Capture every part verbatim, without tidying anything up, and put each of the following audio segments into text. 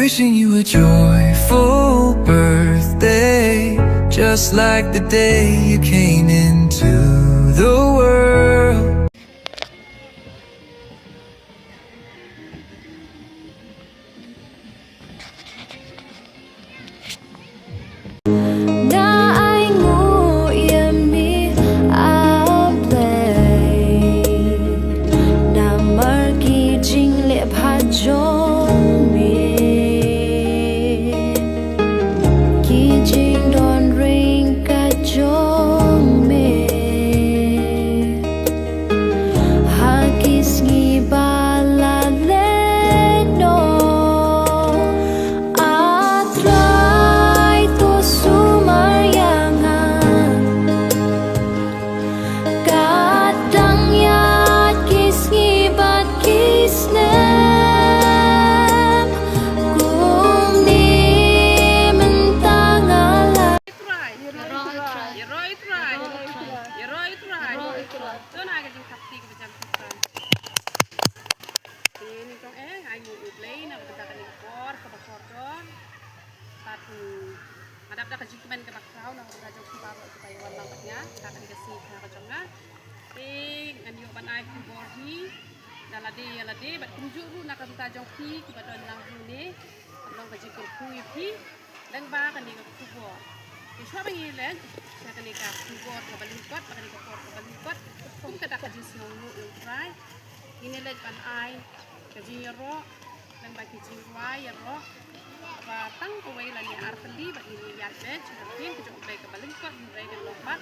Wishing you a joyful birthday, just like the day you came into the world. Da ainguh ïa me, A Blei, namar ki jingleh bha jong me, ki jingdon ryngkat jong me ha ki sngi ba la leit noh. A Trai, to sumar ïa nga. Ka dang ïaid ki sngi bad ki snem, kumne mynta nga la. Ïaroh ïa U Trai. Ïaroh ïa U Trai. Ïaroh ïa U Trai. To na ka jingthap kti kaba jam shisha. Te nyngkong eh, nga ainguh ïa U Blei na ka bynta kane ka por kaba kordor. Bad, mm, nga dap da ka jingkmen kaba khraw na ka bynta jong phi baroh kiba ïa wan lang bad nga ha kane ka sngi ka jong nga. Te ngan ïoh ban ai khubor hi da lade ïa lade bad kumjuh ruh na ka bynta jong phi kiba don lang hangne, ban long ka jingkyrkhu ïa phi lyngba kane ka khubor. Te shuwa ba ngi leit sha kane ka khubor kaba lyngkot, ba kane ka por kaba lyngkot, kum ka dak ka jingsngewnguh ïa U Trai, ngin ïa leit ban ai ka jingïaroh lyngba ki jingrwai ïaroh ba tang kawei lane artylli bad ngin ïa ïaid beit sha ka ktien ka jong U Blei kaba lyngkot, hynrei kan long pat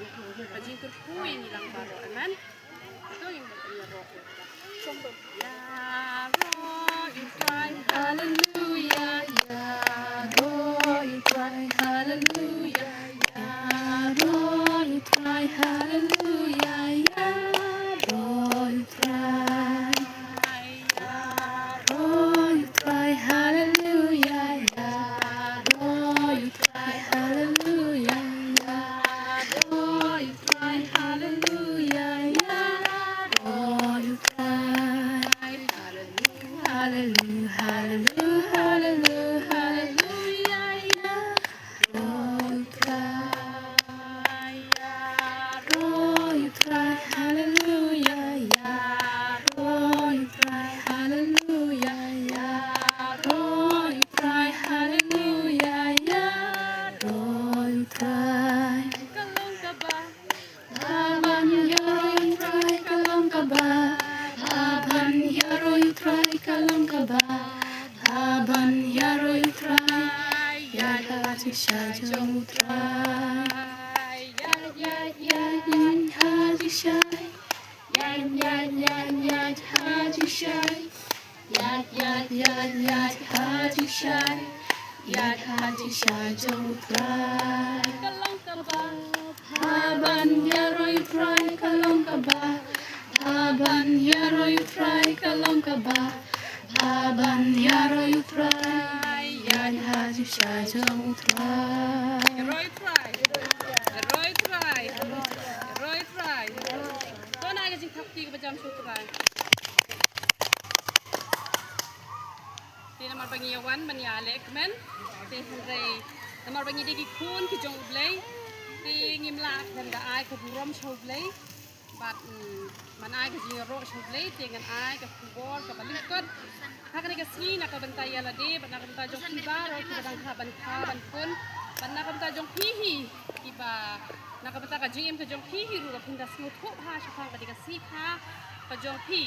ka jingkyrkhu ïa ngi lang baroh. Amen. Ïaroh ïa U Trai, haleluya. Ïaroh ïa U Trai, haleluya. Ïaroh ïa U Trai, haleluya. Ïaroh ïa U Trai. Ïaroh ïa U Trai, haleluya. Ïaroh ïa U Trai, haleluya. Ïaroh ïa U Trai, haleluya. Ïaroh ïa U Trai, haleluya. Haleluya, haleluya, haleluya, haleluya. Ïaroh ïa U Trai, ïaroh ïa U Trai, haleluya. Ïaroh ïa U Trai, haleluya. Ïaroh ïa U Trai, haleluya. Ïaroh ïa U Trai. Ka long kaba Haba ïaroh ïa U Trai ka long kaba. Haba ïaroh ïa U Trai ka long kaba. Haba ïaroh ïa U Trai. Ïaid ha jingshisha jong U Trai. Ïaid, ïaid, ïaid, ïaid ha jingshisha. Ïaid, ïaid, ïaid, ïaid ha jingshisha. Ïaid, ïaid, ïaid, ïaid ha jingshisha. Ïaid ha jingshisha jong U Trai. Ka long kaba. Haba ïaroh ïa U Trai ka long kaba. Haba ïaroh ïa U Trai ka long kaba. Haba ïaroh ïa U Trai. Ïaid ha jingshisha jong U Trai. Ïaroh ïa U Trai. Ïaroh ïa U Trai. Ïaroh ïa U Trai. To na ka jingthap kti kaba jam sha U Trai. Te namar ba ngi ïa wan ban ïaleh kmen, te hynrei namar ba ngi dei ki khun ki jong U Blei, te ngim lah ban da ai ka burom sha U Blei bad, mm, ban ai ka jingïaroh sha U Blei, te ngan ai ka khubor kaba lyngkot ha kane ka sngi na ka bynta ïa lade bad na ka bynta jong phi baroh kiba dang kha ban kha ban khun bad na ka bynta jong phi hi kiba na ka bynta ka jingim ka jong phi hi ruh ba phin da sngewthuh bha shaphang kane ka sngi kha ka jong phi.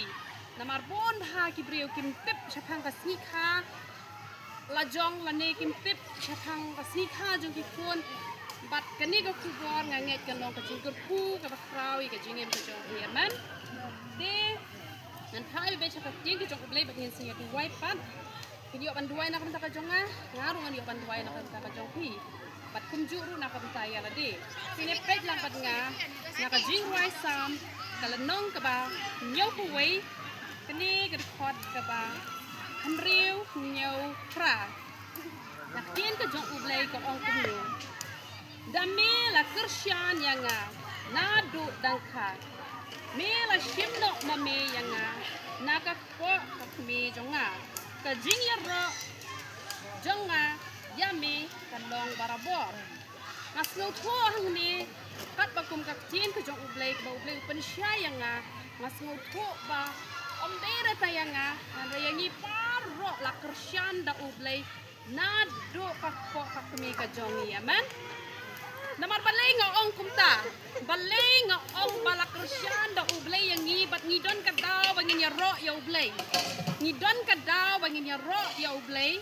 Namar bun bha ki briew kim tip shaphang ka sngi kha la jong lane kim tip shaphang ka sngi kha jong ki khun. Bad kane ka khubor nga ngeit kan long ka jingkyrkhu kaba khraw ïa ka jingim ka jong phi. Amen. Te ngan phai beit sha ka ktien ka jong U Blei bad ngin sa ïa duwai pat. Phin ïoh ban duwai na ka bynta ka jong nga, nga ruh ngan ïoh ban duwai na ka bynta ka jong phi. Bad kumjuh ruh na ka bynta ïa lade. Phin ïa peit lang bad nga na ka jingrwai Salm ka lynnong kaba hynñiew phew wei, kane ka dkhot kaba hynriew hynñiew phra. Na ka ktien ka jong U Blei ka ong kumne. Da me la kyrshan ïa nga naduh dang kha. Me la shim noh ma me ïa nga na ka kpoh ka kmie jong nga. Ka jingïaroh jong nga ïa me kan long barabor. Nga sngewthuh hangne katba kum ka ktien ka jong U Blei, ba U Blei u pynshai ïa nga, nga sngewthuh ba ym dei re tang ïa nga, hynrei ïa ngi baroh la kyrshan da U Blei naduh ka kpoh ka kmie ka jong ngi. Amen. Namar balei nga ong kumta? Balei nga ong ba la kyrshan da U Blei ïa ngi bad ngi don ka daw ba ngin ïaroh ïa U Blei? Ngi don ka daw ba ngin ïaroh ïa U Blei.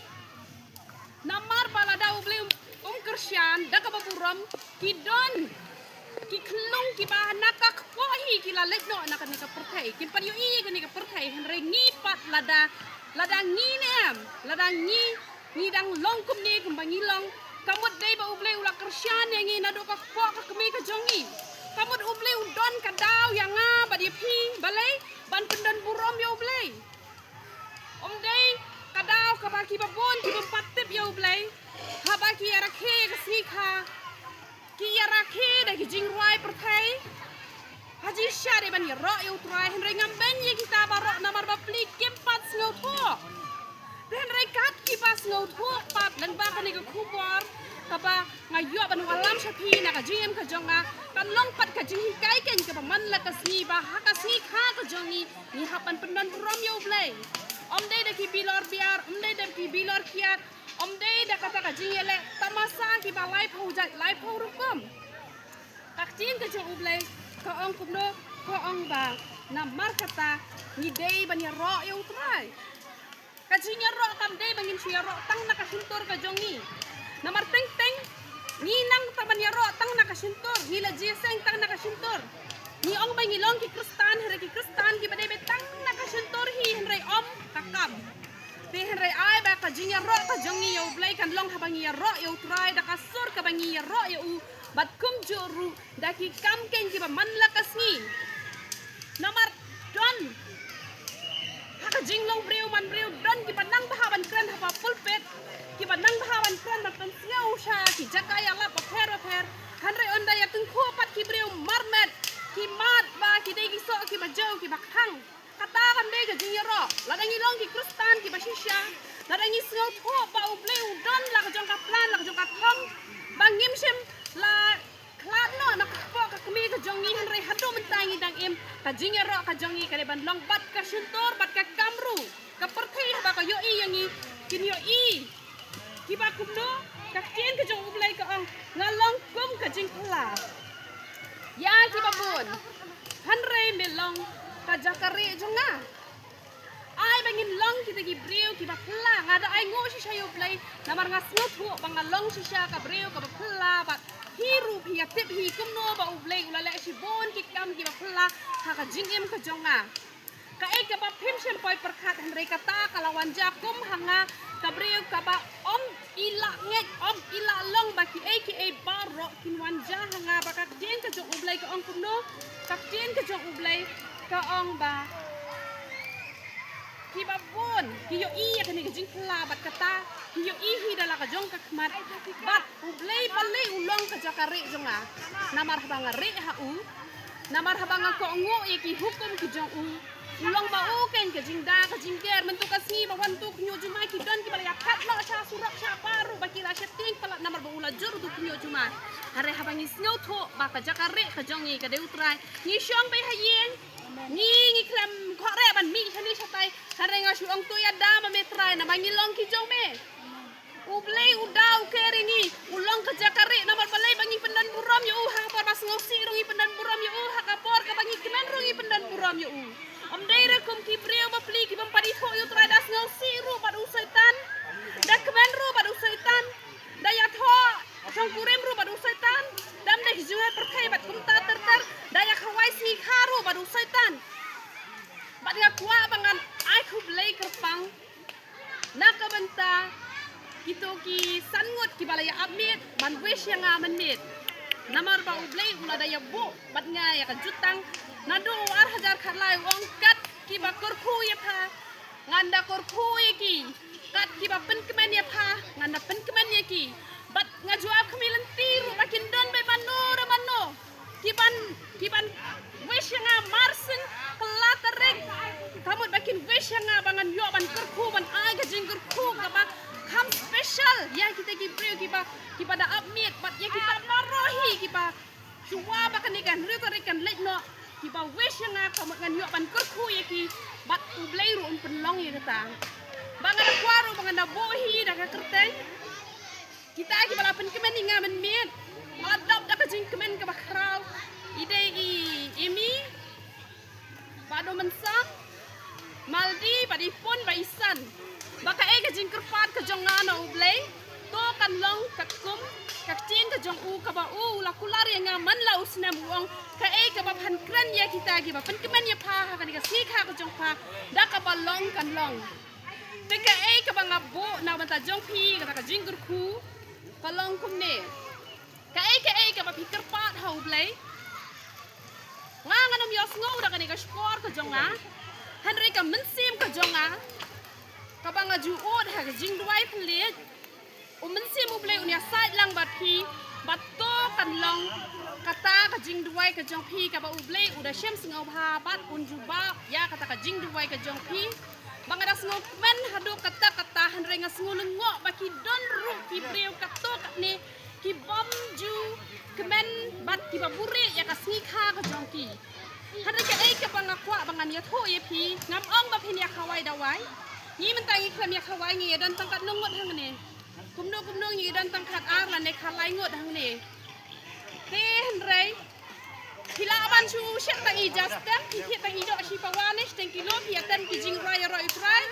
Namar ba lada U Blei um, um kyrshan da kaba burom, ki don ki khyllung kiba na ka kpoh hi ki la leit noh na kane ka pyrthei. Kim pat ïohi ïa kane ka pyrthei, hynrei ngi pat lada, lada ngi ne em, lada ngi, ngi dang long kumne kumba ngi long, ka mut dei ba U Blei u la kyrshan ïa ngi naduh ka kpoh ka kmie ka jong ngi. Ka mut U Blei u don ka daw ïa nga bad ïa phi, balei? Ban pyndon burom ïa U Blei. Ym dei ka daw kaba kiba bun ki bym pat tip ïa U Blei, haba ki ïarakhe ka sngi kha, ki ïarakhe da ki jingrwai pyrthei. Ha jingshisha dei ban ïaroh ïa U Trai, hynrei ngam beiñ ïa kita baroh namar ba pli kim pat sngewthuh. Te hynrei kat kiba sngewthuh pat lyngba kane ka khubor kaba nga ïoh ban wallam sha phi na ka jingim ka jong nga, kan long pat ka jinghikai keiñ kaba man la ka sngi ba ha ka sngi kha ka jong ngi, ngi hap ban pyndon burom ïa U Blei. Ym dei da ki bilor biar, ym dei da ki bilor kiad, ym dei da kata ka jingïaleh tamasa kiba laiphew jait laiphew rukom. Ka ktien ka jong U Blei ka ong kumno? Ka ong ba namar kata ngi dei ban ïaroh ïa U Trai. Ka jingïaroh kam dei ba ngin shu ïaroh tang na ka shyntur ka jong ngi. Namar teng teng ngi nang tang ban ïaroh tang na ka shyntur, ngi la jingïaseng tang na ka shyntur. Ngi ong ba ngi long ki Khristan, hynrei ki Khristan kiba dei beit tang na ka shyntur hi, hynrei ym ka kam. Te hynrei ai ba ka jingïaroh ka jong ngi ïa U Blei kan long haba ngi ïaroh ïa U Trai da ka sur kaba ngi ïaroh ïa U, bad kumjuh ruh da ki kam keiñ kiba man la ka sngi. Namar don ha ka jinglong briew man briew, don kiba nang bha ban kren ha pulpit, kiba nang bha ban kren ban pynsngew sha ki jaka ïalap bapher bapher, hynrei ynda ïatyngkhuh pat ki briew marmet, ki mad ba ki dei ki soh kiba jew kiba khang. Kata kam dei ka jingïaroh. Lada ngi long ki Khristan kiba shisha, lada ngi sngewthuh ba U Blei u don la ka jong ka plan, la ka jong ka thong, ba ngim shym la khlad noh na ka kpoh ka kmie ka jong ngi, hynrei haduh mynta ngi dang im, ka jingïaroh ka jong ngi ka dei ban long bad ka shyntur bad ka kam ruh. Ka pyrthei haba ka ïohi ïa ngi, kin ïohi kiba kumno? Ka ktien ka jong U Blei ka ong, nga long kum ka jingphylla ïa kiba bun, hynrei me long ka jaka rieh jong nga. Ai ba ngin long kita ki briew kiba phylla. Nga da ainguh shisha ïa U Blei namar nga sngewthuh ba nga long shisha ka briew kaba phylla, bad hi ruh phi ïa tip hi kumno ba U Blei u la leh shibun ki kam kiba phylla ha ka jingim ka jong nga. Kaei kaba phim shym poi pyrkhat, hynrei kata ka la wan jia kum ha nga, ka briew kaba ym i la ngeit, ym i la long ba kiei kiei baroh kin wan jia ha nga. Ba ka ktien ka jong U Blei ka ong kumno? Ka ktien ka jong U Blei ka ong ba kiba bun ki ïohi ïa kane ka jingphylla, bad kata ki ïohi hi da la ka jong ka khmat. Bad U Blei balei u long ka jaka rieh jong nga? Namar haba nga rieh ha u, namar haba nga kohnguh ïa ki hukum ki jong u, u long ba u keiñ ka jingda ka jingker. Mynta ka sngi ba wan tu khynñiuh jumai, ki don kiba la ïa phet noh sha surok sha baroh ba ki la sheptieng palat namar ba u la jur tu khynñiuh jumai. Hynrei haba ngi sngewthuh ba ka jaka rieh ka jong ngi ka dei U Trai, ngi shong beit ha ïing, ngi, ngi khlem khohreh ban mih shane shatai, hynrei nga shu ong to ïada ma me Trai, namar ngi long ki jong me. U Blei u da u ker ïa ngi, u long ka jaka rieh. Namar balei? Ba ngi pyndon burom ïa u ha ka por ba sngewsih ruh ngi pyndon burom ïa u, ha ka por kaba ngi kmen ruh ngi pyndon burom ïa u. Ym dei re kum ki briew bapli ki bym pat ithuh ïa U Trai, da sngewsih ruh bad u Soitan, da kmen ruh bad u Soitan, da ïathoh shongkurim ruh bad u Soitan, da ym dei ki jingeh pyrthei bad kumta ter ter, da ïakhawai sngi kha ruh bad u Soitan. Bad nga kwah ba ngan ai khublei kyrpang na ka bynta kito ki san ngut kiba la ïa ap miet ban wish ïa nga mynmiet. Namar ba U Blei u la da ïa buh bad nga ïa ka jutang naduh u ar hajar khatlai, u ong kat kiba kyrkhu ïa pha ngan da kyrkhu ïa ki, kat kiba pynkmen ïa pha ngan da pynkmen ïa ki. Bad nga ju ap khmih lynti ruh ba kin don beit mano re mano kiban, kiban wish ïa nga marsien kylla tarik, ka mut ba kin wish ïa nga ba ngan ïoh ban kyrkhu, ban ai ka jingkyrkhu kaba Kham special ïa kita ki briew kiba, kiba da ap miet bad ïa kita baroh hi kiba shuwa ba kane ka hynriew tarik kan leit noh, kiba wish ïa nga ka mut ngan ïoh ban kyrkhu ïa ki bad U Blei ruh un pynlong ïa kata. Ba nga da kwah ruh ba ngan da buh hi da ka kyrteng kita kiba la pynkmen ïa nga mynmiet. Nga la dap da ka jingkmen kaba khraw. I dei i Emi, Bah Doh Mynsong, Maldi, Bah Dipun, Bah Isan. Ba kaei ka jingkyrpad ka jong nga na U Blei, to kan long katkum ka ktien ka jong u kaba u la kular ïa nga man la u snem, u ong, kaei kaba phan kren ïa kita kiba pynkmen ïa pha ha kane ka sngi kha ka jong pha, da kaba long kan long. Te kaei kaba nga buh na bynta jong phi, kata ka jingkyrkhu ka long kumne. Kaei kaei kaba phi kyrpad ha U Blei, nga ngan ym ïohsngew da kane ka shkor ka jong nga. Hynrei ka mynsiem ka jong nga kaba nga ju ud ha ka jingduwai pynleit, U Mynsiem U Blei un ïasaid lang bad phi, bad to kan long kata ka jingduwai ka jong phi kaba U Blei u da shem sngewbha bad un jubab ïa kata ka jingduwai ka jong phi. Ba nga da sngewkmen haduh katta katta, hynrei nga sngew lyngngoh ba ki don ruh ki briew katto katne ki bym ju kmen bad kiba buhrieh ïa ka sngi kha ka jong ki. Hynrei kaei kaba nga kwah ba ngan ïathuh ïa phi, ngam ong ba phin ïa khawai dawai. Ngi mynta ngi khlem ïa khawai, ngi ïa don tang katno ngut hangne. Kumno kumno ngi don tang khatar lane khatlai ngut hangne. Te hynrei phi lah ban shu shet tang i ja stem, phi thied tang i doh shi pawa ne shi teng kilo, phi ïa tem ki jingrwai ïaroh U Trai.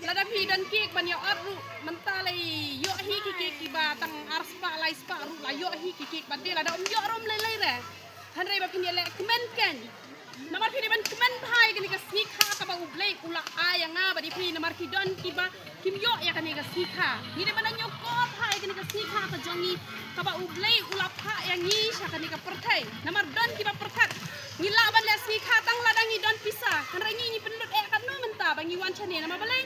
Lada phi don cake ban ïa ot ruh, mynta la ïoh hi ki cake kiba tang ar spah lai spah ruh la ïoh hi ki cake bad de, lada ym ïoh ruh ym lei lei re. Hynrei ba phin ïa leh kmen kein. Namar phi dei ban kmen bha ïa kane ka sngi kha kaba U Blei u la ai ïa nga bad ïa phi, namar ki don kiba kim ïoh ïa kane ka sngi kha. Ngi dei ban ñiewkor bha ïa kane ka sngi kha ka jong ngi kaba U Blei u la phah ïa ngi sha kane ka pyrthei. Namar don kiba pyrkhat ngi lah ban leh sngi kha tang lada ngi don pisa, hynrei ngi ngi pynlut eh katno mynta ba ngi wan shane, namar balei?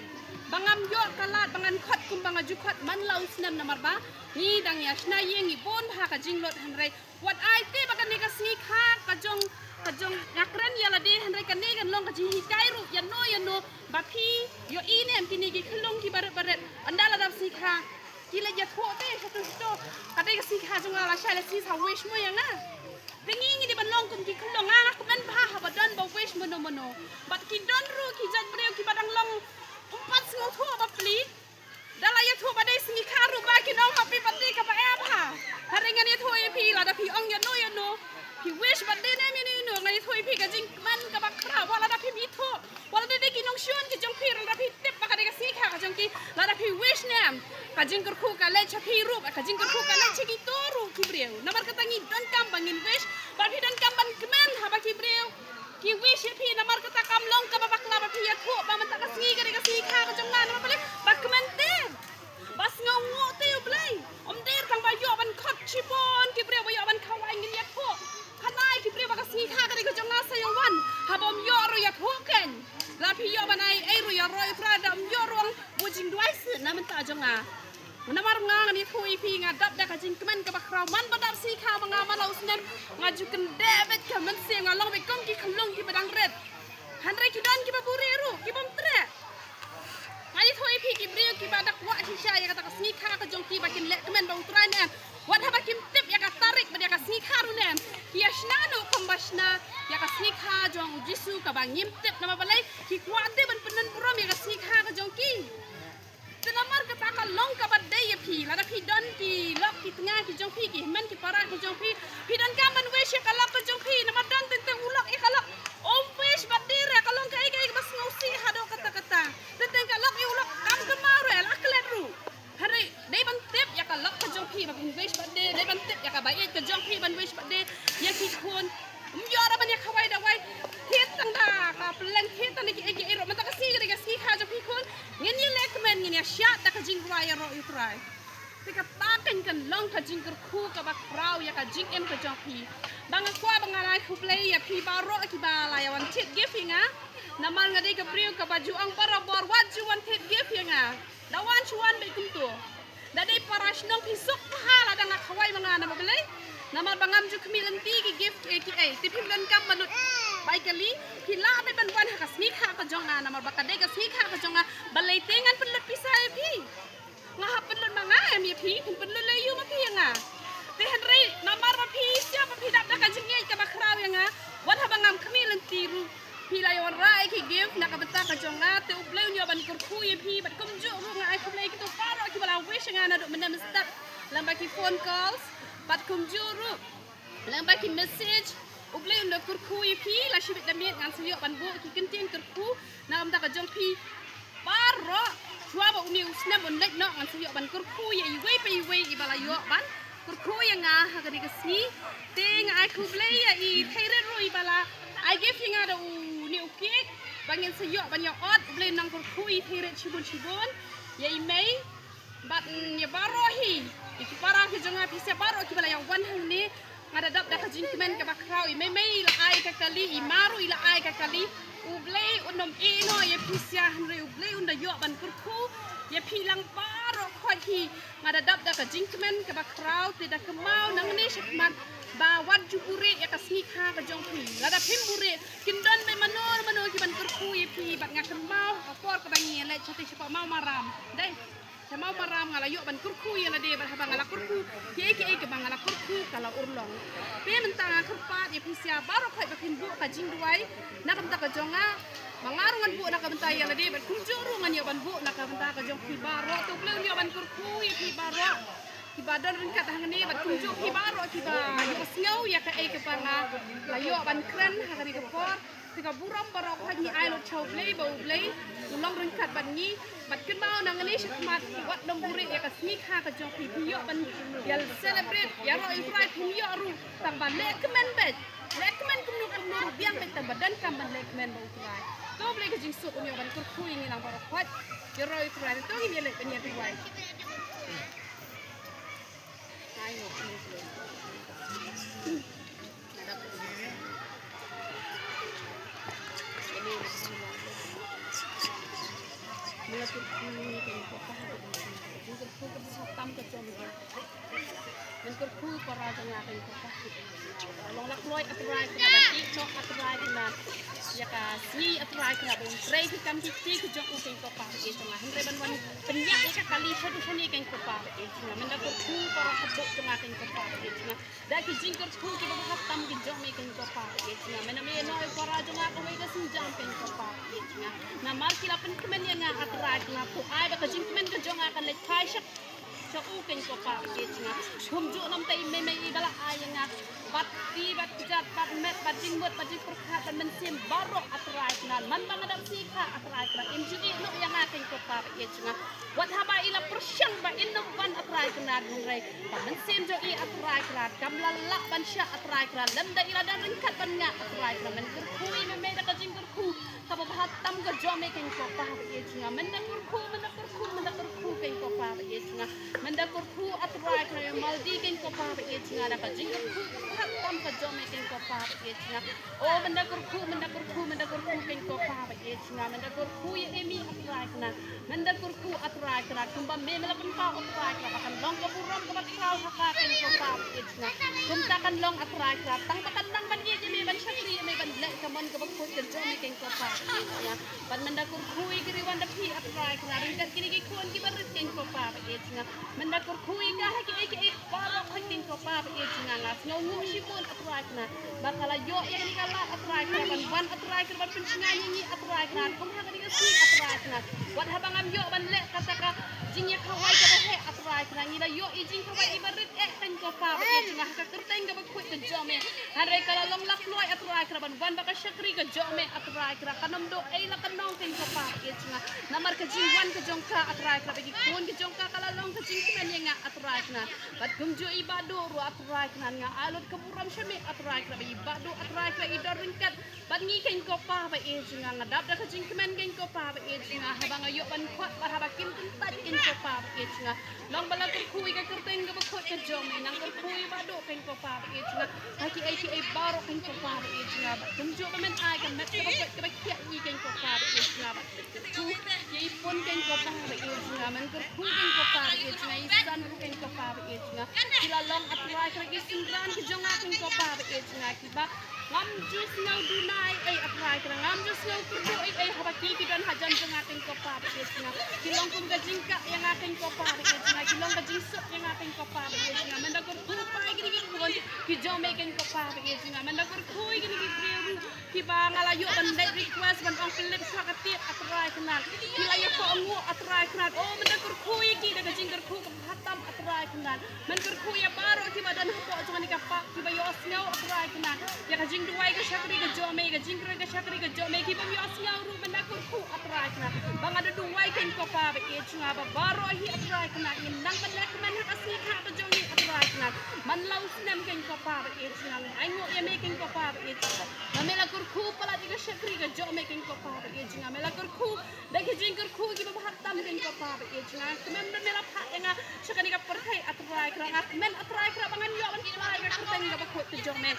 Ba ngam ïoh ka lad ba ngan khot kumba nga ju khot man la u snem, namar ba ngi dang ïa shna ïing, ngi bun bha ka jinglut, hynrei wat ai te ba kane ka sngi kha ka jong, ka jong nga kren ïa lade, hynrei kane kan long ka jinghikai ruh ïano ïano ba phi ïohi ne em kine ki khyllung kiba rit ba rit. Ynda la dap sngi kha ki la ïathuh te shato shato, ka dei ka sngi kha jong nga, lashai lashisha wish mo ïa nga. Te ngi ngi dei ban long kum ki khyllung, nga nga kmen bha haba don ba wish mano mano. Bad ki don ruh ki jait briew kiba dang long ym pat sngewthuh ba plie. Da la ïathuh ba dei sngi kha ruh ba kin ong happy birthday kaba eh bha. Hynrei ngan ïathuh ïa phi, lada phi ong ïano ïano, phi wish birthday ne em ïano ïano, ngan ïathuh ïa phi ka jingkmen kaba khraw. Wat lada phim ithuh, wat lada dei ki nongshun ki jong phi, lada phi tip ba ka dei ka sngi kha ka jong ki, lada phi wish ne em, ka jingkyrkhu ka leit sha phi ruh, ka jingkyrkhu ka leit sha kito ruh ki briew. Namar kata ngi donkam ba ngin wish, ba phi donkam ban kmen haba ki briew ki wish ïa phi, namar kata kam long kaba bakla ba phi ïathuh ba mynta ka sngi ka dei ka sngi kha ka jong nga, namar balei? Ba kmen te, ba sngewnguh te U Blei. Ym dei tang ba ïoh ban khot shibun ki briew, ba ïoh ban khawai, ngin ïathuh. Kane ki briew ba ka sngi kha ka dei ka jong nga sa ïa wan. Haba ym ïoh ruh ïathuh kein. La phi ïoh ban ai ei ruh ïaroh ïa U Trai, da ym ïoh ruh ong buh jingduwai seh na bynta jong nga. Namar nga ngan ïathuh ïa phi, nga dap da ka jingkmen kaba khraw man ba dap sngi kha ma nga man la u snem. Nga ju kyndeh beit ka mynsiem, nga long beit kum ki khyllung kiba dang rit. Hynrei ki don kiba buhrieh ruh, ki bym treh. Nga ïathuh ïa phi ki briew kiba da kwah shisha ïa kata ka sngi kha ka jong ki ba kin leh kmen bad U Trai ne em. Wat haba kim tip ïa ka tarik bad ïa ka sngi kha ruh ne em, ki ïa shna noh kumba shna ïa ka sngi kha jong U Jisu kaba ngim tip, namar balei? Ki kwah te ban pyndon burom ïa ka sngi kha ka jong ki. Te namar kata ka long kaba dei ïa phi, lada phi don ki lok ki tnga ki jong phi, ki hynmen ki para ki jong phi, phi donkam ban wish ïa ka lok ka jong phi, namar don teng teng u lok ïa ka lok um wish bad de re, ka long kaei kaei kaba sngewsih haduh katta katta. Teng teng ka lok ïa u lok kam kynmaw re, la klet ruh. Hynrei dei ban tip ïa ka lok ka jong phi ba phin wish bad de, dei ban tip ïa ka baieit ka jong phi ban wish bad de ïa ki khun. Ym ïoh ruh ban ïa khawai dawai. Thied tang da ka pylleng, thied tang da kiei kiei ruh. Mynta ka sngi ka dei ka sngi kha jong phi khun. Ngin ïa leh kmen, ngin ïa shad da ka jingrwai ïaroh ïa U Trai. Te kata kan kan long ka jingkyrkhu kaba khraw ïa ka jingim ka jong phi. Ba nga kwah ba ngan ai khublei ïa phi baroh kiba la ïa wan thied gift ïa nga. Namar nga dei ka briew kaba ju ong barabor, wat ju wan thied gift ïa nga. Da wan shu wan beit kumto. Da dei para shnong phi suk bha lada nga khawai ma nga, namar balei? Namar ba ngam ju khmih lynti ki gift kiei kiei. Te phim donkam ban lut bai kali, phi lah beit ban wan ha ka sngi kha ka jong nga, namar ba ka dei ka sngi kha ka jong nga. Balei te ngan pynlut pisa ïa phi? Nga Phi phin pynlut lei ïa ma phi ïa nga. Te hynrei namar ba phi sngewbha phi dap da ka jingïeit kaba khraw ïa nga. Wat haba ngam khmih lynti ruh phi la ïa wanrah ïa ki gift na ka bynta ka jong nga, te U Blei un ïoh ban kyrkhu ïa phi bad kumjuh ruh nga ai khublei ïa kito baroh kiba la wish ïa nga naduh mynne mynstep lyngba ki phone calls bad kumjuh ruh lyngba ki message. U Blei un da kyrkhu ïa phi la shibit da miet ngan sa ïoh ban buh ki kyntien kyrkhu na ka bynta ka jong phi baroh. Shuwa ba une u snem un leit noh ngan sa ïoh ban kyrkhu ïa iwei pa iwei iba la ïoh ban kyrkhu ïa nga ha kane ka sngi. Te nga ai khublei ïa i Theirit ruh iba la ai gift ïa nga da une u cake ba ngin sa ïoh ban ïa ot. U Blei un nang kyrkhu ïa i Theirit shibun shibun, ïa i Mei bad, mm, ïa baroh hi ïa ki para ki jong nga phi sha baroh kiba la ïa wan hangne. Nga da dap da ka jingkmen kaba khraw, i Mei Mei i la ai ka kali, i Ma ruh i la ai ka kali. U Blei un ym ïehnoh ïa phi sha, hynrei U Blei un da ïoh ban kyrkhu ïa phi lang baroh khoit hi. Nga da dap da ka jingkmen kaba khraw, te da kynmaw nangne shakhmat ba wat ju buhrieh ïa ka sngi kha ka jong phi. Lada phim buhrieh kin don beit mano mano ki ban kyrkhu ïa phi, bad nga kynmaw ha ka por kaba ngi ïaleit shatei shapoh Mawmaram. Dei Sha Mawmaram nga la ïoh ban kyrkhu ïa lade bad haba nga la kyrkhu, kiei kiei kiba nga la kyrkhu ka la urlong. Te mynta nga kyrpad ïa phi sha baroh khoit ba phin buh ka jingduwai na ka bynta ka jong nga. Ba nga ruh ngan buh na ka bynta ïa lade bad kumjuh ruh ngan ïoh ban buh na ka bynta ka jong phi baroh. Te U Blei un ïoh ban kyrkhu ïa phi baroh kiba don ryngkat hangne bad kumjuh phi baroh kiba ïohsngew ïa kaei kaba nga la ïoh ban kren ha kane ka por. Te ka burom baroh khoit ngi ai lut sha U Blei ba U Blei u long ryngkat bad ngi. Bad kynmaw nangne shakhmat wat nym buhrieh ïa ka sngi kha ka jong phi, phi ïoh ban ïa celebrate ïaroh ïa U Trai, phim ïoh ruh tang ban leh kmen beit. Leh kmen kumno kumno ruh biang beit tang ba donkam ban leh kmen bad U Trai. To U Blei ka jingsuk un ïoh ban kyrkhu ïa ngi lang baroh khoit. Ïaroh ïa U Trai, to ngin ïa leit ban ïa duwai. Ai no. Ngan kyrkhu para jong nga keiñ ko pa. Long lak loi A Trai Kynrad, ban ïeh noh A Trai Kynrad ïa ka sngi A Trai Kynrad, ban trei ki kam ki kti ki jong u keiñ ko pa. Ïeit jong nga, hynrei ban wan pynïap ïa ka kali shatu shane keiñ ko pa. Ïeit jong nga, mynta kyrkhu para haduh jong nga keiñ ko pa. Ïeit jong nga. Da ki jingkyrkhu kiba bha tam ki jong me keiñ ko pa, ïeit jong nga. Me na me ïehnoh ïa para jong nga kawei ka sienjam keiñ ko pa, ïeit jong nga. Namar ki la pynkmen ïa nga A Trai Kynrad, to ai ba ka jingkmen ka jong nga kan leit phai sha, sha u keiñ ko pa, ïeit jong nga. Kumjuh namar i mei mei iba la ai ïa nga bad ki bad kjat bad met bad jingmut bad jingpyrkhat bad mynsiem baroh A Trai Kynrad. Man ba nga dap sngikha A Trai Kynrad, im ju ïehnoh ïa nga keiñ ko pa, ïeit jong nga. Wat haba i la pyrshang ba in ym wan A Trai Kynrad, hynrei ka mynsiem jong i A Trai Kynrad kam la lah ban shah A Trai Kynrad, lymda i la dang ryngkat bad nga A Trai Kynrad. Men kyrkhu i me me da ka jingkyrkhu kaba bha tam ka jong me keiñ ko pa ba ïeit jong nga. Men da kyrkhu, men da kyrkhu, men da kyrkhu keiñ ko pa ba ïeit jong nga. Men da kyrkhu A Trai Kynrad ïa Maldi keiñ ko pa ba ïeit jong nga, da ka jingkyrkhu kaba bha tam ka jong me keiñ ko pa ba ïeit jong nga. O men da kyrkhu, men da kyrkhu, men da kyrkhu keiñ ko pa ba ïeit jong nga. Men da kyrkhu ïa Emi A Trai Kynrad. Men da kyrkhu A Trai Kynrad, kumba me me la pynpaw A Trai Kynrad, ba kan long ka burom kaba khraw ha ka keiñ ko pa ba ïeit jong nga. Kumta kan long A Trai Kynrad, tang ba kan nang ban ïeit ïa me, ban shakri ïa me, ban leh ka mon kaba khuid ka jong me keiñ ko pa ba ïeit jong nga. Bad men da kyrkhu ïa ki riwan da phi A Trai Kynrad, ryngkat kine ki khun kiba rit keiñ ko pa ba ïeit jong nga. Men da kyrkhu ïa ka ha kiei kiei baroh keiñ ko pa ba ïeit jong nga. Nga sngewnguh shibun A Trai Kynrad ba ka la ïoh ïa kane ka lad A Trai Kynrad ban wan A Trai Kynrad ban pynshngaiñ ïa ngi A Trai Kynrad kum ha kane ka sngi A Trai Kynrad. Wat haba ngam ïoh ban leh kata ka jingïakhawai kaba heh A Trai Kynrad, ngi la ïoh ïa jingkhawai iba rit eh keiñ ko pa ba ïeit jong nga ha ka kyrteng kaba khuid ka jong me. Hynrei ka la long lak loi A Trai Kynrad ban wan bad ka shakri ka jong me A Trai Kynrad, kan ym doh ei la ka nong keiñ ko pa ba ïeit jong nga. Namar ka jingwan ka jong ka A Trai Kynrad bad ki khun ki jong ka, ka la long ka jingkmen ïa nga A Trai Kynrad. Bad kumjuh i Bah Duh ruh A Trai Kynrad, nga ai lut ka burom sha me A Trai Kynrad, ba i Bah Duh A Trai Kynrad i don ryngkat bad ngi keiñ ko pa ba ïeit jong nga. Nga dap da ka jingkmen keiñ ko pa ba ïeit jong nga, haba nga ïoh ban khot bad haba kin kyntait keiñ ko pa ba ïeit jong nga. Long ba la kyrkhu ïa ka kyrteng kaba khuid ka jong me, nang kyrkhu ïa Bah Duh keiñ ko pa ba ïeit jong nga ha kiei kiei baroh keiñ ko pa ba ïeit jong nga. Bad kumjuh ba men ai ka met kaba khuid kaba khiah ïa ngi keiñ ko pa ba ïeit jong nga. Bad kyrkhu ïa i Pun keiñ ko pa ba ïeit jong nga, men kyrkhu keiñ ko pa ba ïeit jong nga, i San ruh keiñ ko Kpa ba ïeit jong nga. Ki la long, A Trai Kynrad, ki synran ki jong nga, Kynrad Kpa ba ïeit jong nga, kiba ngam ju sngew duna ei ei, A Trai Kynrad, ngam ju sngew kyrduh ei ei haba ki ki don hajan jong nga, Kynrad Kpa ba ïeit jong nga. Ki long kum ka jingkah ïa nga, Kynrad Kpa ba ïeit jong nga, ki long ka jingsuk ïa nga, Kynrad Kpa ba ïeit jong nga. Mynta kyrkhu pynban ïa kine ki khun ki jong me, Kynrad Kpa ba ïeit jong nga. Mynta kyrkhu ïa kine ki briew ruh kiba nga la ïoh ban leit request ban ong pynlip sha ka tied, A Trai Kynrad. Ki la ïoh kohnguh, A Trai Kynrad. Oh, mynta kyrkhu ïa ki da ka jingkyrkhu kaba bha tam, A Trai Kynrad. Mynta kyrkhu ïa baroh kiba don hapoh jong kane ka park kiba ïohsngew, A Trai Kynrad, ïa ka jingduwai ka shakri ka jong me, ka jingkren ka shakri ka jong me, kiba ym ïohsngew ruh mynta kyrkhu, A Trai Kynrad. Ba nga da duwai, Kynrad Kpa ba ïeit jong nga, ba baroh hi, A Trai Kynrad, ngin nang ban leh kmen ha ka sngi kha ka jong ngi, A Trai Kynrad. Man la u snem, Kynrad Kpa ba ïeit jong nga, ngam ainguh ïa me, Kynrad Kpa ba ïeit jong nga. Ba me la kyrkhu palat ïa ka shakri ka jong me, Kynrad Kpa ba ïeit jong nga. Me la kyrkhu da ki jingkyrkhu kiba bha tam, Kynrad Kpa ba ïeit jong nga. Kmen ba me la phah ïa nga sha kane ka pyrthei, A Trai Kynrad. Nga kmen, A Trai Kynrad, ba ngan ïoh ban pynlait ïa ka kyrteng kaba khuid ka jong me.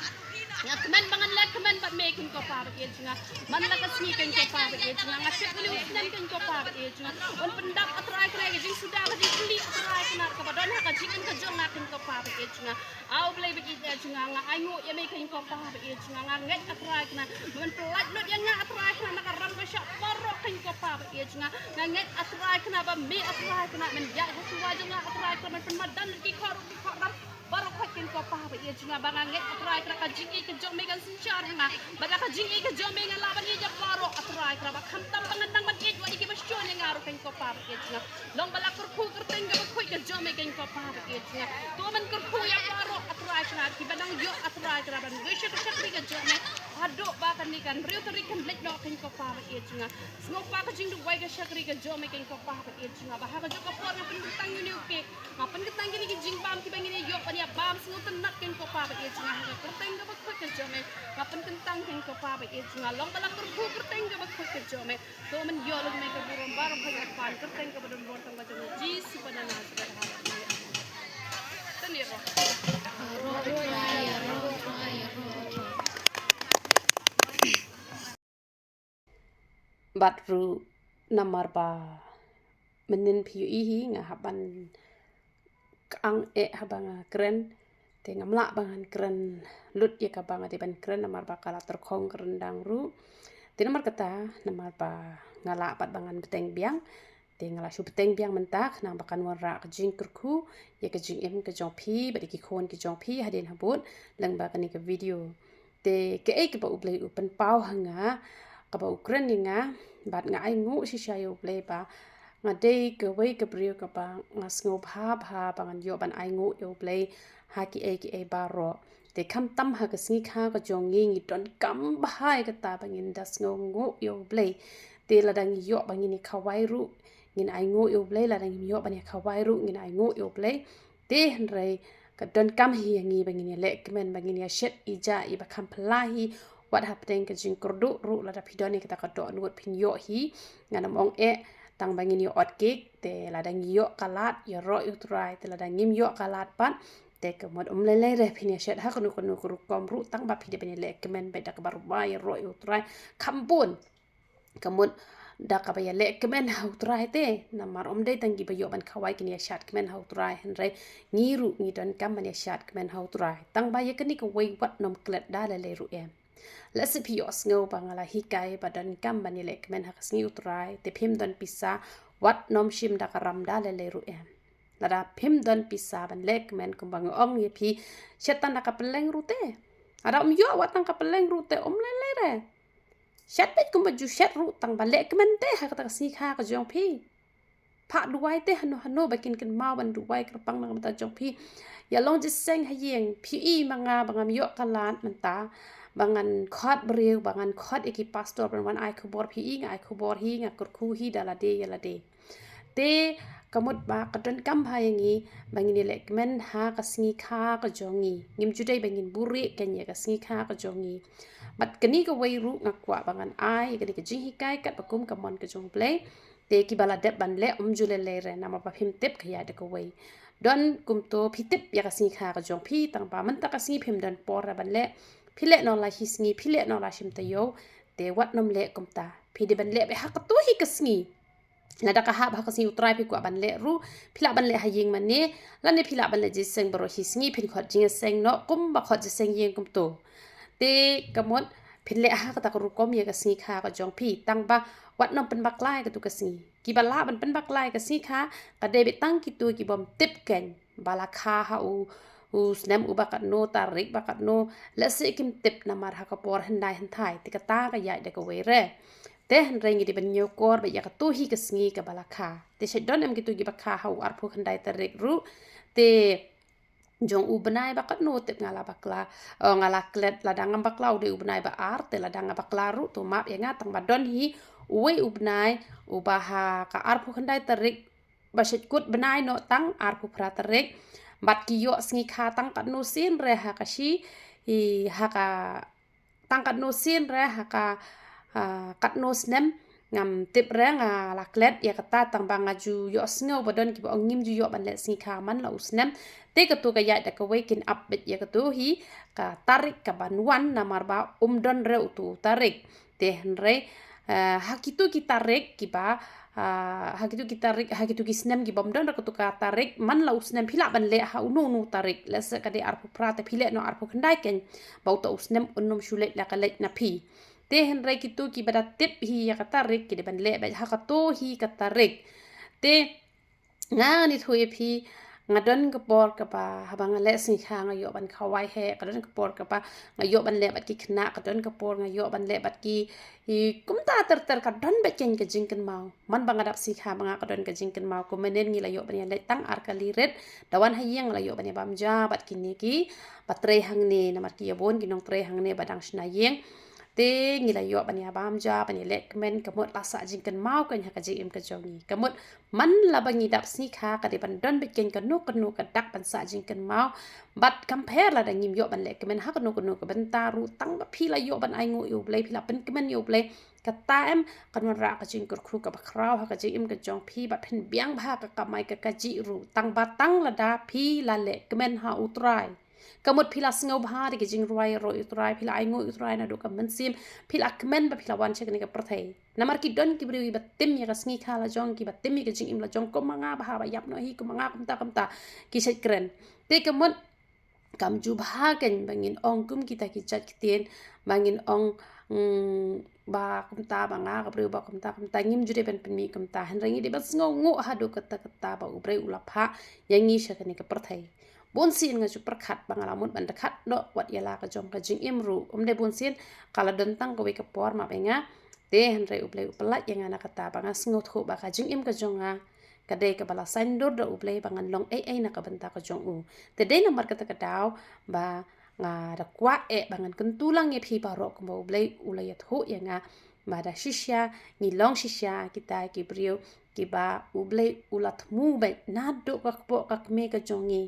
Nga kmen ba ngan leh kmen bad me, Kynrad Kpa ba ïeit jong nga. Man la ka sngi, Kynrad Kpa ba ïeit jong nga, nga shep une u snem, Kynrad Kpa ba ïeit jong nga, un pyndap, A Trai Kynrad, ka jingsuda, ka jingkylli, A Trai Kynrad, kaba don ha ka jingim ka jong nga, Kynrad Kpa ba ïeit jong nga. A U Blei ba ïeit jong nga, nga ainguh ïa me, Kynrad Kpa ba ïeit jong nga. Nga ngeit, A Trai Kynrad, ba men pynlait lut ïa nga, A Trai Kynrad, na ka ram ka shah baroh, Kynrad Kpa ba ïeit jong nga. Nga ngeit, A Trai Kynrad, ba me, A Trai Kynrad, men ïaid ha shuwa jong nga, A Trai Kynrad, men pynmadan lut ki khot ruh ki khot ram baroh, Kynrad Kpa ba ïeit jong nga. Ba nga ngeit, A Trai Kynrad, ka jingïeit ka jong me kan synshar ha nga. Bad da ka jingïeit ka jong me nga lah ban ïeit ïa baroh, A Trai Kynrad, ba khamtam ba ngan nang ban ïeit wat ïa kiba shun ïa nga ruh, Kynrad Kpa ba ïeit jong nga. Long ba la kyrkhu kyrteng kaba khuid ka jong me, Kynrad Kpa ba ïeit jong nga. To men kyrkhu ïa baroh, A Trai Kynrad, kiba nang ïoh, A Trai Kynrad, ban wei sha ka shakri ka jong me. Haduh ba kane ka hynriew tarik kan leit noh, Kynrad Kpa ba ïeit jong nga. Sngewbha ka jingduwai ka shakri ka jong me, Kynrad Kpa ba ïeit jong nga, ba ha kajuh ka por nga pynkyntang ïa une u cake, nga pynkyntang ïa kine ki jingbam kiba ngin ïoh ban ïa bam sngewtynnat, Kynrad Kpa ba ïeit jong nga, ha ka kyrteng kaba khuid ka jong me. Nga pynkyntang, Kynrad Kpa ba ïeit jong nga, long ba la kyrkhu kyrteng kaba khuid ka jong me. To men ïoh lut me ka burom baroh ka ïa pan kyrteng kaba don bor tang ba jong Jisu ba na Nasareth. Haleluya. Tang ïa ro. Bad ruh namar ba mynnin phi ïohi hi nga hap ban kang eh haba nga kren. Te ngam lah ba ngan kren lut ïa kaba nga dei ban kren namar ba ka la tyrkhong ka ryndang ruh. Te namar kata, namar ba nga lah pat ba ngan bteng biang, te nga la shu bteng biang mynta khnang ba kan wanrah ka jingkyrkhu ïa ka jingim ka jong phi bad ïa ki khun ki jong phi hadien habud lyngba kane ka video. Te kaei kaba U Blei u pynpaw ha nga, kaba u kren ïa nga, bad nga ainguh shisha ïa U Blei ba nga dei kawei ka briew kaba nga sngewbha bha ba ngan ïoh ban ainguh ïa U Blei ha kiei kiei baroh. Te khamtam ha ka sngi kha ka jong ngi, ngi donkam bha ïa kata ba ngin da sngewnguh ïa U Blei. Te lada ngi ïoh ba ngin ïa khawai ruh, ngin ainguh ïa U Blei, lada ngim ïoh ban ïa khawai ruh, ngin ainguh ïa U Blei. Te hynrei ka donkam hi ïa ngi ba ngin ïa leh kmen, ba ngin ïa shet ïa jaiñ iba kham phylla hi, wat hapdeng ka jingkyrduh ruh. Lada phi don ïa kata ka dohnud phin ïoh hi, ngan ym ong eh, tang ba ngin ïa ot cake. Te lada ngi ïoh ka lad, ïaroh ïa U Trai. Te lada ngim ïoh ka lad pat, te ka mut ym lei lei re phin ïa shet ha kano kano ka rukom ruh, tang ba phi dei ban ïa leh kmen beit da kaba rwai, ïaroh ïa U Trai. Kham bun ka mut da kaba ïa leh kmen ha U Trai te. Namar ym dei tang kiba ïoh ban khawai kin ïa shad kmen ha U Trai, hynrei ngi ruh ngi donkam ban ïa shad kmen ha U Trai. Tang ba ïa kane kawei wat nym klet da lei lei ruh em. Lehse phi ïohsngew ba nga la hikai ba donkam ban ïa leh kmen ha ka sngi U Trai, te phim don pisa, wat nym shim da ka ram da lei lei ruh em. Lada phim don pisa ban leh kmen, kumba nga ong ïa phi, shet tang da ka pylleng ruh te. Lada ym ïoh wat tang ka pylleng ruh te, ym lei lei re. Shet beit kumba ju shet ruh, tang ba leh kmen te ha kata ka sngi kha ka jong phi. Phah duwai te hano hano ba kin kynmaw ban duwai kyrpang na ka bynta jong phi. Ïa long jingïaseng ha ïing, phi i ma nga ba ngam ïoh ka lad mynta ba ngan khot briew, ba ngan khot ïa ki pastor ban wan ai khubor, phi i, nga ai khubor hi, nga kyrkhu hi da lade ïa lade. Te ka mut ba ka donkam bha ïa ngi ba ngin ïa leh kmen ha ka sngi kha ka jong ngi. Ngim ju dei ba ngin buhrieh kein ïa ka sngi kha ka jong ngi. Bad kane kawei ruh nga kwah ba ngan ai ïa kane ka jinghikai katba kum ka mon ka jong U Blei. Te kiba la dep ban leh ym ju lei lei re, namar ba phim tip ka ïa da kawei. Don kumto phi tip ïa ka sngi kha ka jong phi, tang ba mynta ka sngi phim don por re ban leh. Phi leh noh la shi sngi, phi leh noh la shim taïew. Te wat nym leh kumta. Phi dei ban leh beit ha kato hi ka sngi. Lada ka hap ha ka sngi U Trai phi kwah ban leh ruh, phi lah ban leh ha ïing mane, lane phi lah ban leh jingïaseng baroh hi sngi, phin khot jingïaseng noh kumba khot jingïaseng ïing kumto. Te ka mut phin leh ha kata ka rukom ïa ka sngi kha ka jong phi, tang ba wat nym pynbakla ïa katu ka sngi. Kiba lah ban pynbakla ïa ka sngi kha ka dei beit tang kito ki bym tip kein ba la kha ha u u snem uba katno, tarik ba katno, lehse kim tip namar ha ka por hyndai hynthai, te kata ka ïaid da kawei re. Te hynrei ngi dei ban ñiewkor beit ïa katu hi ka sngi kaba la kha. Te shet don em kito kiba kha ha u arphew khyndai tarik ruh. Te jong u bnai ba katno tip nga la bakla, eh, nga la klet, lada ngam bakla u dei u bnai ba ar, te lada nga bakla ruh to map ïa nga, tang ba don hi uwei u bnai uba ha ka arphew khyndai tarik ba shet kut bnai noh tang arphew phra tarik. Bad ki ïoh sngi kha tang katno sien re ha ka shi, i ha ka tang katno sien re ha ka, ah, katno snem ngam tip re, nga la klet ïa kata, tang ba nga ju ïohsngew ba don kiba ong ngim ju ïoh ban leh sngi kha man la u snem. Te katu ka ïaid da kawei, kin ap beit ïa katu hi ka tarik kaban wan namar ba um don re utu u tarik. Te hynrei, eh, ha kitu ki tarik kiba, eh, ha kitu ki tarik, ha kitu ki snem ki bym don re katu ka tarik, man la u snem phi lah ban leh ha uno uno u tarik. Lehse ka dei arphew phra te phi leh noh arphew khyndai kein, ba uta u snem un nym shu leit la ka leit na phi. Te hynrei kitu kiba da tip hi ïa ka tarik ki dei ban leh beit ha katu hi ka tarik. Te nga ngan ïathuh ïa phi, nga don ka por kaba haba nga leh sngi kha nga ïoh ban khawai heh, ka don ka por kaba nga ïoh ban leh bad ki khynnah, ka don ka por nga ïoh ban leh bad ki, i kumta ter ter, ka don beit kein ka jingkynmaw. Man ba nga dap sngi kha ma nga ka don ka jingkynmaw, kumne ngi la ïoh ban ïa leit tang ar kali rit, da wan ha ïing la ïoh ban ïa bam ja bad kine kiba trei hangne, namar ki ïa bun ki nongtrei hangne ba dang shna ïing. Te ngi la ïoh ban ïa bam ja, ban ïa leh kmen, ka mut la sah jingkynmaw kein ha ka jingim ka jong ngi. Ka mut man la ba ngi dap sngi kha ka dei ban don beit kein kano kano ka dak ban sah jingkynmaw. Bad kam pher lada ngim ïoh ban leh kmen ha kano kano ka bynta ruh, tang ba phi la ïoh ban ainguh ïa U Blei, phi la pynkmen ïa U Blei, kata em kan wanrah ka jingkyrkhu kaba khraw ha ka jingim ka jong phi, bad phin biang bha ka kamai ka kajih ruh, tang ba tang lada phi la leh kmen ha U Trai. Ka mut phi la sngewbha da ki jingrwai ïaroh ïa U Trai, phi la ainguh ïa U Trai naduh ka mynsiem, phi la kmen ba phi la wan sha kane ka pyrthei. Namar ki don ki briew kiba tim ïa ka sngi kha la jong, kiba tim ïa ka jingim la jong, kum ma nga bha ba ïap noh hi, kum ma nga kumta kumta, ki shait kren. Te ka mut kam ju bha kein ba ngin ong kum kita ki jait ktien, ba ngin ong, mm, ba kumta ba nga ka briew ba kumta kumta, ngim ju dei ban pynmih kumta. Hynrei ngi dei ban sngewnguh haduh katta katta ba U Blei u la phah ïa ngi sha kane ka pyrthei. Bun sien nga ju pyrkhat ba nga la mut ban dkhat noh wat ïa la ka jong ka jingim ruh. Ym dei bun sien, ka la don tang kawei ka por map ïa nga. Te hynrei U Blei u pyllait ïa nga na kata ba nga sngewthuh ba ka jingim ka jong nga ka dei kaba la saiñdur da U Blei ba ngan long ei ei na ka bynta ka jong u. Te dei namar kata ka daw ba nga da kwah eh ba ngan kyntu lang ïa phi baroh kumba U Blei u la ïathuh ïa nga, ba da shisha ngi long shisha kita ki briew kiba U Blei u la thmu beit naduh ka kpoh ka kmie ka jong ngi.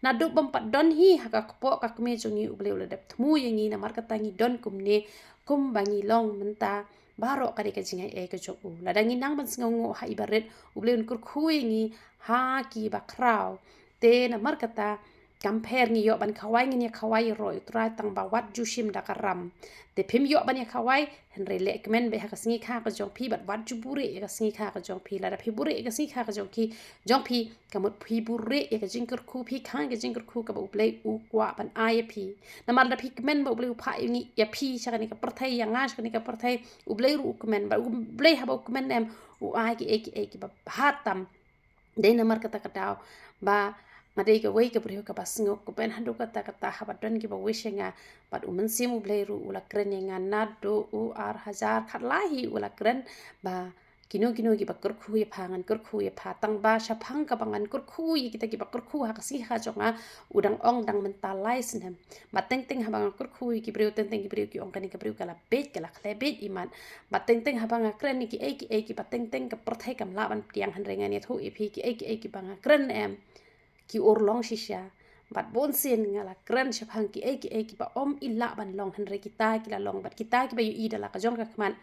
Naduh bym pat don hi ha ka kpoh ka kmie jong ngi U Blei u la dep thmu ïa ngi, namar kata ngi don kumne kumba ngi long mynta. Baroh ka dei ka jingaiei ka jong u. Lada ngi nang ban sngewnguh ha i barit, U Blei un kyrkhu ïa ngi ha ki bakhraw. Te namar kata kam pher ngi ïoh ban khawai, ngin ïa khawai ïaroh ïa U Trai tang ba wat ju shim da ka ram. Te phim ïoh ban ïa khawai, hynrei leh kmen beit ha ka sngi kha ka jong phi, bad wat ju buhrieh ïa ka sngi kha ka jong phi. Lada phi buhrieh ïa ka sngi kha ka jong phi, jong phi, ka mut phi buhrieh ïa ka jingkyrkhu, phi khang ïa ka jingkyrkhu kaba U Blei u kwah ban ai ïa phi. Namar lada phi kmen ba U Blei u phah ïa ngi, ïa phi sha kane ka pyrthei, ïa nga sha kane ka pyrthei, U Blei ruh u kmen, bad U Blei haba u kmen em, u ai kiei kiei kiba bha tam. Dei namar kata ka daw ba nga dei kawei ka briew kaba sngewkmen haduh katta katta haba don kiba wish ïa nga, bad u Mynsiem U Blei ruh u la kren ïa nga naduh u ar hajar khatlai hi u la kren ba kino kino kiba kyrkhu ïa pha ngan kyrkhu ïa pha, tang ba shaphang kaba ngan kyrkhu ïa kita kiba kyrkhu ha ka sngi kha jong nga, u dang ong dang mynta lai snem. Bad teng teng haba nga kyrkhu ïa ki briew, teng teng ki briew ki ong kane ka briew ka la beit, ka la khleh beit imat. Bad teng teng haba nga kren ïa kiei kiei kiba teng teng ka pyrthei kam lah ban pdiang, hynrei ngan ïathuh ïa phi kiei kiei kiba nga kren em, ki urlong shisha. Bad bun sien nga la kren shaphang kiei kiei kiba ym i lah ban long, hynrei kita ki la long, bad kita kiba ïohi da la ka jong ka khmat.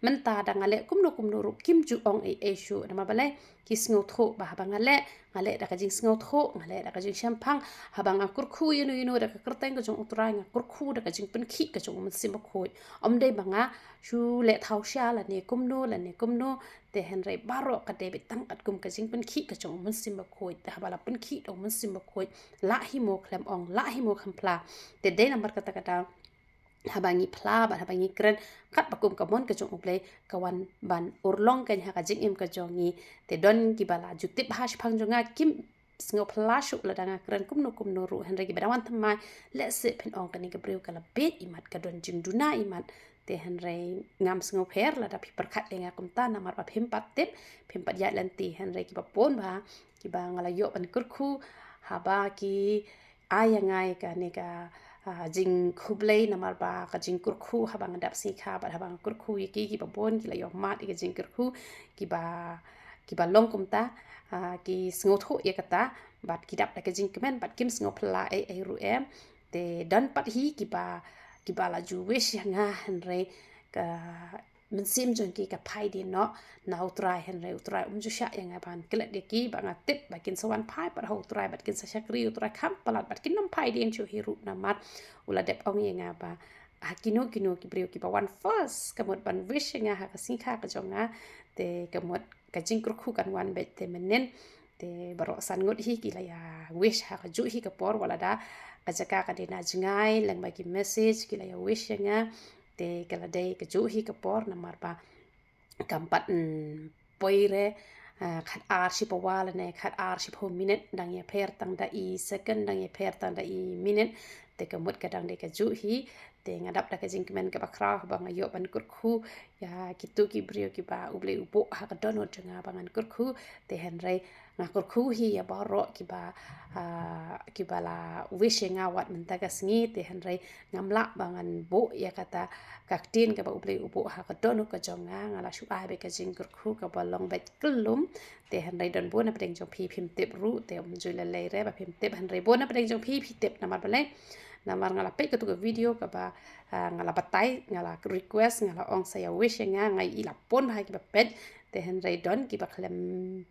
Mynta da nga leh kumno kumno ruh kim ju ong ei ei shuh, namar balei? Ki sngewthuh ba haba nga leh Nga leh da ka jingsngewthuh, nga leh da ka jingshemphang, haba nga kyrkhu ïano ïano da ka kyrteng ka jong U Trai, nga kyrkhu da ka jingpynkhih ka jong U Mynsiem Bakhuid. Ym dei ba nga shu leh thaw sha lane kumno lane kumno, te hynrei baroh ka dei beit tang katkum ka jingpynkhih ka jong U Mynsiem Bakhuid. Te haba la pynkhih da U Mynsiem Bakhuid, lah hi mo khlem ong, lah hi mo khlem phla. Te dei namar kata ka daw, haba ngi phla bad haba ngi kren, katba kum ka mon ka jong U Blei ka wan ban urlong keiñ ha ka jingim ka jong ngi. Te don kiba la ju tip ha shaphang jong nga, kim sngewphla shuh lada nga kren kumno kumno ruh, hynrei kiba dang wan thymmai, lehse phin ong kane ka briew ka la bieit imat, ka don jingduna imat. Te hynrei ngam sngewpher lada phi pyrkhat ïa nga kumta, namar ba phim pat tip, phim pat ïaid lynti, hynrei kiba bun bah kiba nga la ïoh ban kyrkhu, haba ki ai ïa nga ïa kane ka, ah, jingkhublei namar ba ka jingkyrkhu haba nga dap sngi kha bad haba nga kyrkhu ïa ki, kiba bun ki la ïoh mad ïa ka jingkyrkhu, kiba, kiba long kumta, ah, ki sngewthuh ïa kata bad ki dap da ka jingkmen bad kim sngewphylla ei ei ruh em. Te don pat hi kiba, kiba la ju wish ïa nga, hynrei ka mynsiem jong ki ka phai dien noh na U Trai, hynrei U Trai um ju shah ïa nga ban klet ïa ki, ba nga tip ba kin sa wan phai pat ha U Trai bad kin sa shakri U Trai kham palat bad kin ym phai dien shuh hi ruh namar u la dep ong ïa nga ba ha kino kino ki briew kiba wan first, ka mut ban wish ïa nga ha ka sngi kha ka jong nga, te ka mut ka jingkyrkhu kan wan beit. Te mynnin te baroh san ngut hi ki la ïa wish ha kajuh hi ka por, wat lada ka jaka ka dei na jngai, lyngba ki message ki la ïa wish ïa nga. Te ka la dei kajuh hi ka por namar ba kam pat, mm, poi re, ah, khat ar shi pawa lane khat ar shi paw minit, dang ïapher tang da i second, dang ïapher tang da i minit. Te ka mut ka dang dei kajuh hi. Te nga dap da ka jingkmen kaba khraw ba nga ïoh ban kyrkhu ïa kito ki briew kiba U Blei u buh ha ka dohnud jong nga ba ngan kyrkhu. Te hynrei nga kyrkhu hi ïa baroh kiba, ah, kiba la wish ïa nga wat mynta ka sngi, te hynrei ngam lah ba ngan buh ïa kata ka ktien kaba U Blei u buh ha ka dohnud ka jong nga. Nga la shu ai beit ka jingkyrkhu kaba long beit kyllum. Te hynrei don bun na pdeng jong phi phim tip ruh, te ym ju lei lei re ba phim tip, hynrei bun na pdeng jong phi phi tip. Namar balei? Namar nga la peit kato ka video kaba, ah, nga la batai, nga la request, nga la ong sa ïa wish ïa nga, nga i la pun bha kiba peit. Te hynrei don kiba khlem,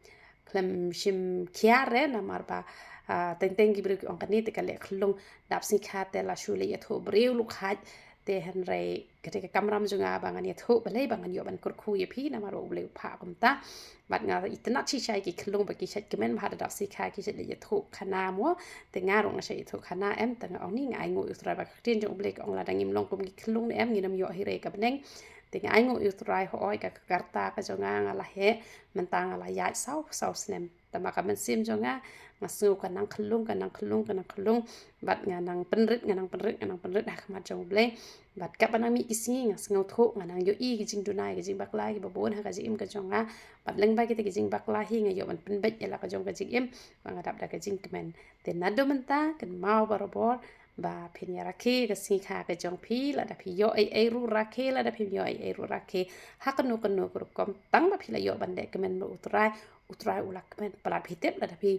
khlem shim khia re namar ba, ah, teng teng ki briew ki ong kane te ka leh khyllung, dap sngi kha te la shu leit ïathuh briew lukhat. Te hynrei ka dei ka kamram jong nga ba ngan ïathuh, balei ba ngan ïoh ban kyrkhu ïa phi, namar ba U Blei u phah kumta. Bad nga itynnad shisha ïa ki khyllung ba ki shait kmen ba ha da dap sngi kha ki shait leit ïathuh khana mo. Te nga ruh nga shait ïathuh khana em, te nga ong ni nga ainguh ïa U Trai ba ka ktien jong U Blei ka ong lada ngim long kum ki khyllung ne em ngin ym ïoh hi re ka bneng. Te nga ainguh ïa U Trai, hooid ka, ka rta ka jong nga nga la heh, mynta nga la ïaid saw saw snem. Tangba ka mynsiem jong nga, nga sngew ka nang khyllung, ka nang khyllung, ka nang khyllung. Bad nga nang pynrit, nga nang pynrit, nga nang pynrit ha khmat jong U Blei. Bad katba nang mih ki sngi nga sngewthuh, nga nang ïohi ki jingduna, ki jingbakla kiba bun ha ka jingim ka jong nga. Bad lyngba kita ki jingbakla hi nga ïoh ban pynbeit ïa la ka jong ka jingim ba nga dap da ka jingkmen. Te naduh mynta kynmaw barabor ba phin ïa rakhe ka sngi kha ka jong phi, lada phi ïoh ei ei ruh rakhe, lada phim ïoh ei ei ruh rakhe. Ha kano kano ka rukom, tang ba phi la ïoh ban leh kmen bad U Trai, U Trai u la kmen palat. Phi tip lada phi,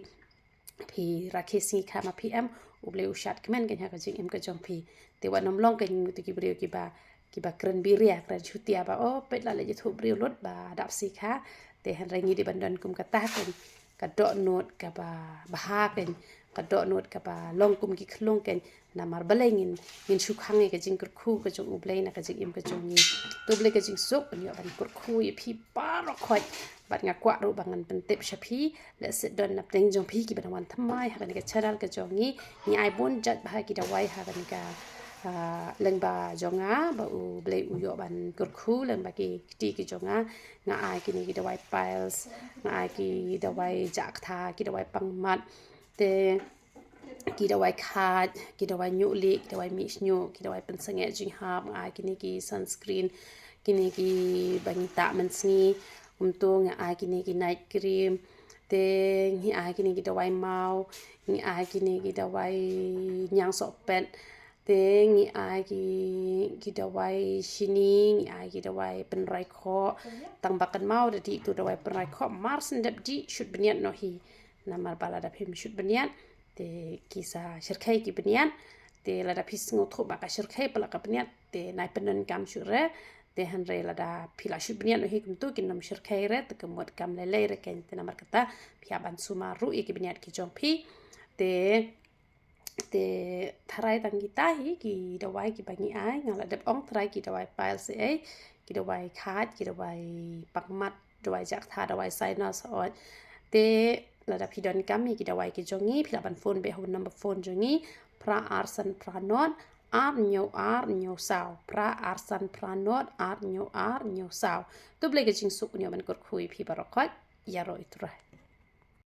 phi rakhe sngi kha ma phi em, U Blei u shad kmen keiñ ha ka jingim ka jong phi. Te wat nym long keiñ ngi tu ki briew kiba, kiba kren biria, kren shutia ba, oh, peit la leit ïathuh briew lut ba dap sngi kha. Te hynrei ngi dei ban don kum kata keiñ, ka dohnud kaba bha keiñ, ka dohnud kaba long kum ki khyllung keiñ. Namar balei ngin, ngin shu khang ïa ka jingkyrkhu ka jong U Blei na ka jingim ka jong ngi. To U Blei ka jingsuk un ïoh ban kyrkhu ïa phi baroh khoit. Bad nga kwah ruh ba ngan pyntip sha phi, lehse don na pdeng jong phi kiba dang wan thymmai ha kane ka channel ka jong ngi. Ngi ai bun jait bha ki dawai ha kane ka, ah, lyngba jong nga ba U Blei u ïoh ban kyrkhu lyngba ki kti ki jong nga. Nga ai kine ki dawai piles, nga ai ki dawai jah ktha, ki dawai pang mat. Te ki dawai khait, ki dawai ñiuh lieh, ki dawai mih shñiuh, ki dawai pynsangeh jinghap, nga ai kine ki sunscreen, kine kiba ngi tah mynsngi, kumto nga ai kine ki night cream, te ngi ai kine ki dawai maw, ngi ai kine ki dawai ñiang sohpet, te ngi ai ki, ki dawai shini, ngi ai ki dawai pynroi khoh, tangba kynmaw da dih tu dawai pynroi khoh, mar shen dep dih shut bniat noh hi. Namar ba lada phim shut bniat, te ki sa shyrkhei ki bniat, te lada phi sngewthuh ba ka shyrkhei palat ka bniat, te nai pyndonkam shuh re, Te hynrei lada phi la shu bniat noh hi kumtu, kin ym shyrkhei re, te ka mut kam lei lei re kein. Te namar kata phi hap ban sumar ruh ïa ki bniat ki jong phi. Te te tharai tang kita hi ki dawai kiba ngi ai, nga la dep ong tharai ki dawai piles ei, ki dawai khaid, ki dawai pangmat, dawai jakhlia, dawai sinus oi. Te lada phi donkam ïa ki dawai ki jong ngi, phi lah ban phone beit ha u number phone jong ngi, phra ar san phra not ar hynñiew ar hynñiew saw, phra ar san phra not ar hynñiew ar hynñiew saw. To Blei ka jingsuk un ïoh ban kyrkhu ïa phi baroh khoit. Ïaroh ïa u Trai.